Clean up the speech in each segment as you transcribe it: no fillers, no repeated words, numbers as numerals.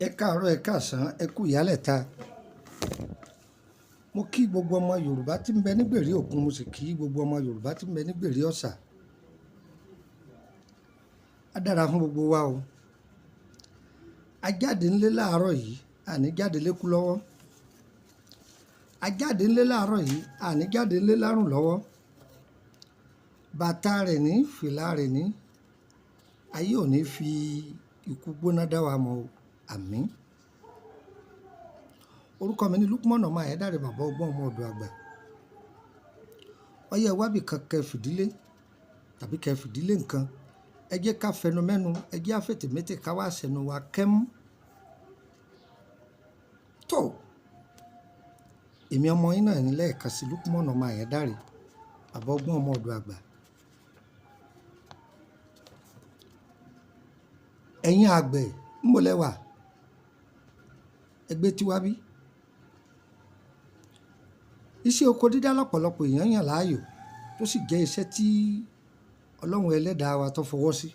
Ẹ káàárọ̀, ẹ káàsán, ẹ kú ìyálẹ̀ta. Mo kí gbogbo ọmọ Yorùbá tí ń bẹ nígbèrè òkun, mo sì kí gbogbo ọmọ Yorùbá tí ń bẹ nígbèrè ọ̀sà. Á dára fún gbogbo wa o. A jáde ńlé láàárọ̀ yìí, àní jáde lékú lọ́wọ́. A jáde ńlé láàárọ̀ yìí, àní jáde ńlé lárùn lọ́wọ́. Bàtà rẹ̀ ní, fìlà rẹ̀ ní, ayé ò ní fi ikú gbóná dá wa mọ̀ o. Àmín. Orúkọ mi ni Lukman ọmọ Ayédáre, bàbá ọgbọ́n ọmọ ọ̀dọ̀ àgbà. Ọyẹ́ ẹ wábì kan kẹ fìdílé tàbí kẹ fìdílé nǹkan. Ẹ jẹ́ ká fẹnu mẹ́nu, ẹ jẹ́ á fètè mété ká wá sẹnu wa kẹ́mú. Tó, èmi ọmọ yín náà ní lẹ́ẹ̀kan sí, Lukman ọmọ Ayédáre, bàbá ọgbọ́n ọmọ ọ̀dọ̀ àgbà. Ẹ̀yin àgbẹ̀, ńbo lẹ wà? Ẹgbẹ́ tí wá bí. Iṣẹ́ oko dídá lọ́pọ̀lọpọ̀ èèyàn yàn láàyò, tó sì jẹ́ iṣẹ́ tí Ọlọ́run ẹlẹ́dàá wa tó fọwọ́ sí.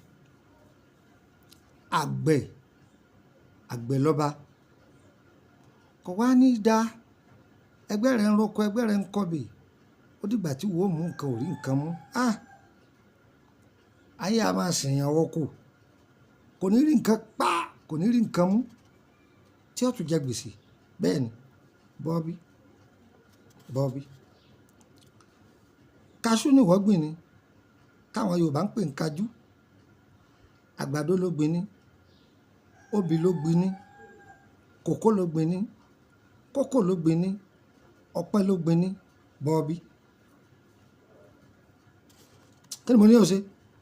Àgbẹ̀, àgbẹ̀ lọ́ba. Kò wá ní dá ẹgbẹ́ rẹ̀ ń roko, ẹgbẹ́ rẹ̀ ń kọbè. Ó dìgbà tí wo ó mú nǹkan ò rí nǹkan mú. Ah! Ayé a máa sìnyàn wọkò. Kò ní rí nǹkan pa, kò ní rí nǹkan mú. Tí ó tún jẹ gbèsè. Bẹ́ẹ̀ ni, bọ́bí, bọ́bí. Kaṣú ni ìwọ gbìn ni, táwọn Yorùbá ń pè ní kajú. Àgbàdo ló gbìn ni, obì ló gbìn ni, kòkó ló gbìn ni, kókò ló gbìn ni, ọ̀pẹ ló gbìn ni, bọ́bí. Kí ni mo ní o ṣe?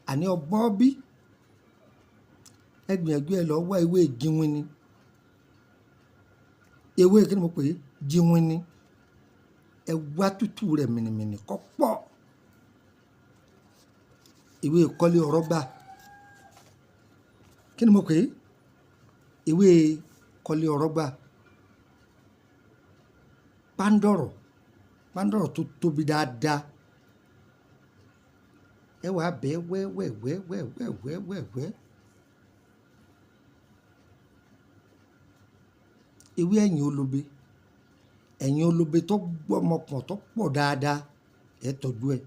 Àní ọ bọ́bí. Ẹ gbìyànjú ẹ lọ wá ewé jíwìnì. Ewé kí ni mo pè é? Jíwìnì. Ẹ wá tútù rẹ̀ mìnìmìnì kó pọ̀. Ewé kọ́lé ọ̀rọ̀ gbà. Kí ni mo pè é? Ewé kọ́lé ọ̀rọ̀ gbà. Pándọ̀rọ̀, pándọ̀rọ̀ tó tóbi dáadáa. Ẹ wá bẹ́ wẹ́ wẹ́ wẹ́ wẹ́ wẹ́ wẹ́ wẹ́ wẹ́. Ewé ẹ̀yìn olóbe, ẹ̀yìn olóbe tó gbọmọpọ̀ tó pọ̀ dáadáa, ẹ tọ́jú ẹ.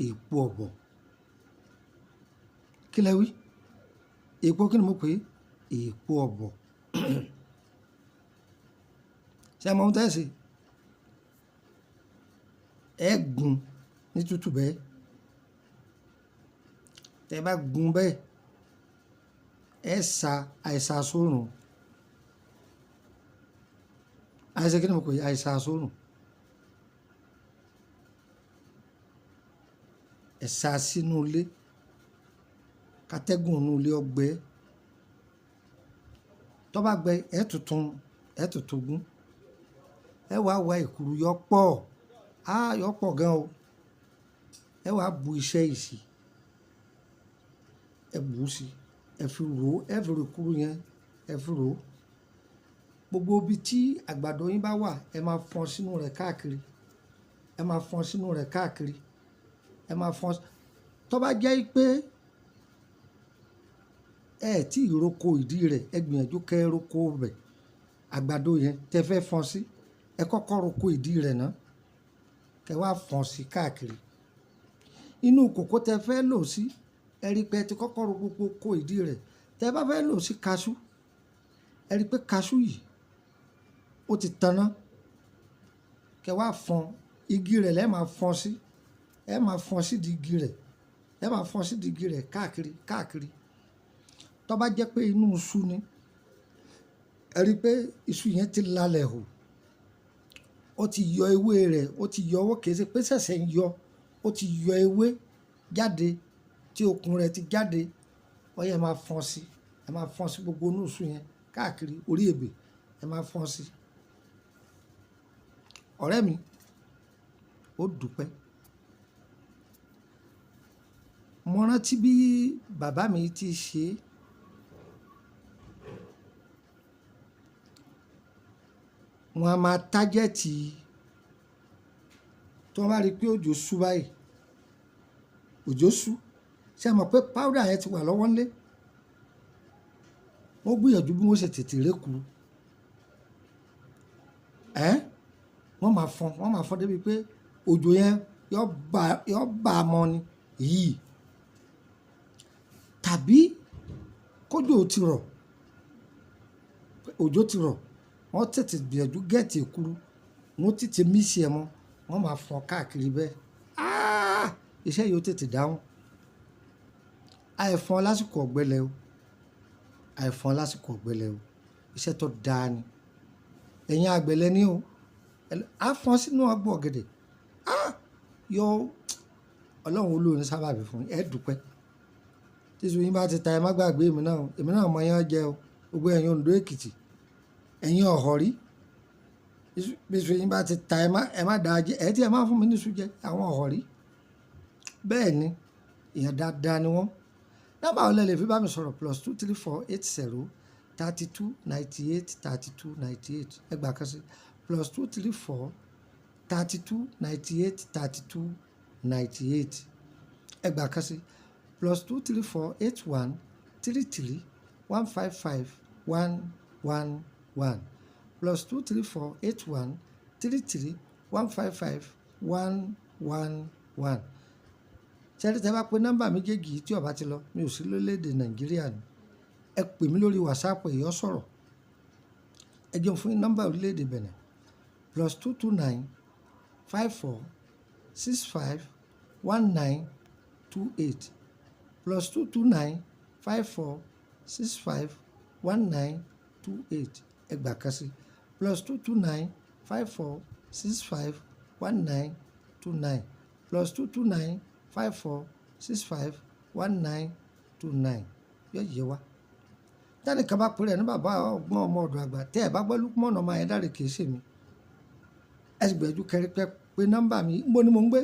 Èpo ọ̀bọ̀. Kí lẹ wí? Èpo kí ni mo pè é? Èpo ọ̀bọ̀. Ṣé ẹ mọ ohun tí ẹ ṣe? Ẹ gún ní tútù bẹ́ẹ̀. Tẹ bá gún bẹ́ẹ̀, ẹ sa àìsà sórùn. Àìsà kí ni mo pè é? Àìsà sórùn. Ẹ sa sínú ilé. Katẹ́gùn inú ilé ọgbẹ́. Tó bá gbẹ, ẹ tuntun gún. Ẹ wá wá èkuru yọ pọ̀. Á yọ pọ̀ gan o. Ẹ wá bu iṣẹ́ yìí sí. Ẹ bù ú sí. Ẹ fi rò ó, ẹ fi èkuru yẹn, ẹ fi rò ó. Gbogbo ibi tí àgbàdo yín bá wà, ẹ máa fọ́n sínú rẹ̀ káàkiri. Ẹ máa fọ́n sínú rẹ̀ káàkiri. Ẹ máa fọ́n. Tó bá jẹ́ pé ẹ tí ì roko ìdí rẹ̀, ẹ gbìyànjú kí ẹ roko bẹ̀. Àgbàdo yẹn tí ẹ fẹ́ fọ́n sí, ẹ kọ́kọ́ roko ìdí rẹ̀ ná. Kẹ wá fọ́n sí káàkiri. Inú kòkó tí ẹ fẹ́ lò sí, ẹ rí pé ẹ ti kọ́kọ́ ro gbogbo oko ìdí rẹ̀. Tẹ bá fẹ́ lò sí kaṣú, ẹ rí pé kaṣú yìí ó ti taná. Kẹ wá fọ́n igi rẹ̀ lẹ máa fọ́n sí. Ẹ máa fọ́n sí ìdí igi rẹ̀. Ẹ máa fọ́n sí ìdí igi rẹ̀ káàkiri, káàkiri. Tó bá jẹ́ pé inú iṣu ni, ẹ rí pé iṣu yẹn ti lalẹ̀ hù. Ó ti yọ ewé rẹ̀, ó ti yọ ọwọ́, kì í ṣe pé ṣẹ̀ṣẹ̀ ń yọ. Ó ti yọ ewé jáde tí okùn rẹ̀ ti jáde. Ó yẹ máa fọ́n sí. Ẹ máa fọ́n sí gbogbo inú iṣu yẹn káàkiri orí ebè. Ẹ máa fọ́n sí. Ọ̀rẹ́ mi, ó dúpẹ́. Mo rántí bí bàbá mi ti ṣe. Wọ́n a máa tájẹ́tì tí wọ́n bá rí pé òjò ṣú báyìí. Òjò ṣú. Ṣé ẹ mọ̀ pé powder yẹn ti wà lọ́wọ́ ńlé? Wọ́n gbìyànjú bí wọ́n ṣe tètè rékuru. Ẹ́ wọ́n máa fọ́n, wọ́n máa fọ́n débi pé òjò yẹn yọ bá a mọ́ ni yìí. Tàbí kójò ti rọ̀, òjò ti rọ̀, wọ́n tètè gbìyànjú get èkuru, wọ́n tètè mix ẹ̀ mọ́, wọ́n máa fọ́n káàkiri bẹ́ẹ̀. Ah! Iṣẹ́ yìí ó tètè dáhùn. Àìfọ́n lásìkò ọ̀gbẹlẹ̀ o. Àìfọ́n lásìkò ọ̀gbẹlẹ̀ o. Iṣẹ́ tó dáa ni. Ẹ̀yin àgbẹ̀ lẹ ní o. A fọ́n sínú ọgbà ọ̀gẹ̀dẹ̀. Ah! Yọ Ọlọ́run olóore sábàbí fún yín. Ẹ dúpẹ́. Tí iṣu yín bá ti ta, ẹ má gbàgbé èmi náà o. Èmi náà mọ iyán jẹ o. Gbogbo ẹ̀yin Oǹdó Èkìtì, ẹ̀yin Ọ̀họ̀rí. Bí iṣu yín bá ti ta, ẹ má dà jẹ. Ẹ tí ẹ máa fún mi ní iṣu jẹ, àwọn Ọ̀họ̀rí. Bẹ́ẹ̀ ni, èèyàn dáadáa ni wọ́n. Nọ́mbà wo lẹ lè fi bá mi sọ̀rọ̀? +234 80 32 98 32 98. Ẹ gbà kan sí. +234 32 98 32 98. Ẹ gbà kan sí. +234 81 33 155 111. +234 81 33 155 111. Ṣé ẹ rí, tí ẹ bá pe nọ́mbà méjèèjì yìí tí ó bá ti lọ, mi ò sí lórílẹ̀ èdè Nàìjíríà ni. Ẹ pè mí lórí WhatsApp, èyí ó sọ̀rọ̀. Ẹ jẹun fún yín nọ́mbà orílẹ̀ èdè Benin. +229 54 65 19 28. +229 54 65 19 28. Ẹ gbà kan sí. +229 54 65 19 29. +229 54 65 19 29. Yóò yé wa. Tẹ́nìkan kan bá pè rẹ̀ ní bàbá ọgbọ́n ọmọ ọ̀dọ̀ àgbà, tẹ́ ẹ bá gbọ́ Lukman ọmọ Ayédáre kì í ṣe mi. Ẹ sì gbìyànjú kẹrí pé pé nọ́mbà mi. Níbo ni mò ń gbé?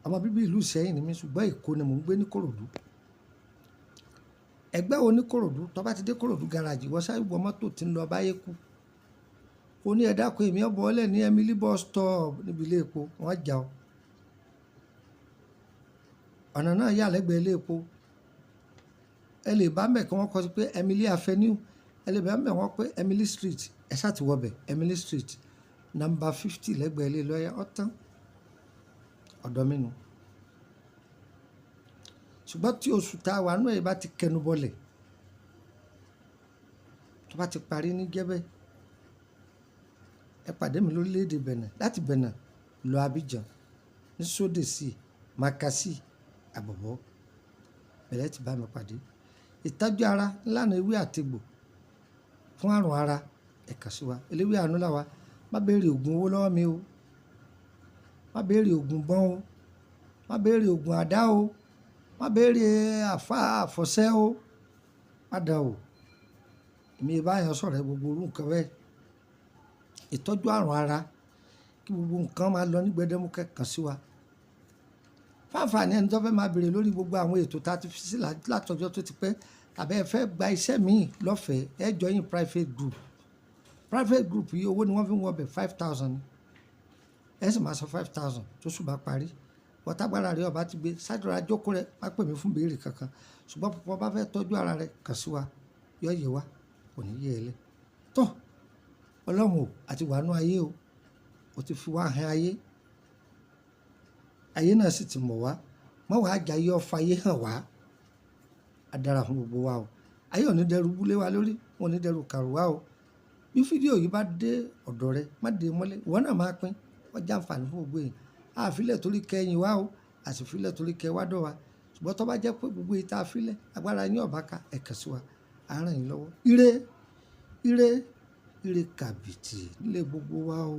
Ọmọ bíbí ìlú Ìṣẹ́yìn ni mí, ṣùgbọ́n Èkó ni mò ń gbé ní Kòròdú. Ẹgbẹ́ wo ní Kòròdú? Tó bá ti dé Kòròdú gáràjì, wọ́n sáré wọ mọ́tò tí ń lọ báyé kú. Ó ní ẹ dákun, èmi ó bọ́lẹ̀ ní Emily bus stop níbi ilé epo, wọ́n já ọ. Ọ̀nà náà yà lẹ́gbẹ̀ẹ́ ilé epo. Ẹ lè bá mbẹ̀ kí wọ́n kọ sí pé Emily Avenue. Ẹ lè bá mbẹ̀ wọ́n pé Emily Street. Ẹ ṣá ti wọ bẹ̀, Emily Street, number 50 lẹ́gbẹ̀ẹ́ ilé lọ́yà ọ̀tán. Ọ̀dọ̀ mi nù. Ṣùgbọ́n tí oṣù tá a wà nínú ẹ̀ bá ti kẹnu bọlẹ̀, tó bá ti parí ní gẹ́bẹ́, ẹ pàdé mi lórílẹ̀ èdè Benin. Láti Benin lọ Abidjan ní Sódèsì, Makasi, Àbọ̀bọ̀. Bẹ̀rẹ̀ tí bá mi pàdé. Ìtọ́jú ara ńlànà ewé àtegbò fún àrùn ara, ẹ kàn sí wa. Eléwé àánú là wa. Má béèrè ògùn owó lọ́wọ́ mi o. Má béèrè ògùn bọ́n o. Má béèrè ògùn àdá o. Má béèrè àfá àfọ̀ṣẹ o. Má dán o. Èmi bá èèyàn sọ̀rọ̀ gbogbo irú nǹkan bẹ́ẹ̀. Ìtọ́jú àrùn ara kí gbogbo nǹkan máa lọ ní gbẹdẹmukẹ́, kàn sí wa. Fún àǹfààní ẹni tó fẹ́ máa béèrè lórí gbogbo àwọn ètò tí a ti fi sílẹ̀ látọjọ́ tó ti pẹ́, tàbí ẹ fẹ́ gba iṣẹ́ míì lọ́fẹ̀ẹ́, ẹ join private group. Private group yìí, owó ni wọ́n fi ń wọ bẹ̀, 5,000. Ẹ sì máa san 5,000 tó oṣù bá parí. Bọ́tágbára rẹ ọba ti gbé, ṣáàdúrà jókòó rẹ, má pè mí fún ìbéèrè kankan. Ṣùgbọ́n púpọ̀ bá fẹ́ tọ́jú ara rẹ, kàn sí wa. Yóò yé wa, kò ní yé ẹ lẹ́. Tọ́, Ọlọ́run o, àti wà nú ayé o. O ti fi wá hàn ayé. Ayé náà sì ti mọ̀ wá. Má wàá jayé ọfà ayé hàn wá. A dára fún gbogbo wa o. Ayé ò ní dẹrù bú lé wa lórí, wọn ò ní dẹrù kàrú wa o. Bí fídíò yìí bá dé ọ̀dọ̀ rẹ, má dé mọ́lẹ̀. Ìwọ náà máa pín. Ó jẹ́ àǹfààní fún gbogbo èèyàn. A fi lẹ̀ torí kẹ́yìn wá o, a sì fi lẹ̀ torí kẹ́ wá dọ̀ wá. Ṣùgbọ́n tó bá jẹ́ pé gbogbo èyí tí a fi lẹ̀, agbára yín ò bá ka, ẹ kàn sí wa. A rán yín lọ́wọ́. Ire, ire, ire kàbìtì nílé gbogbo wa o.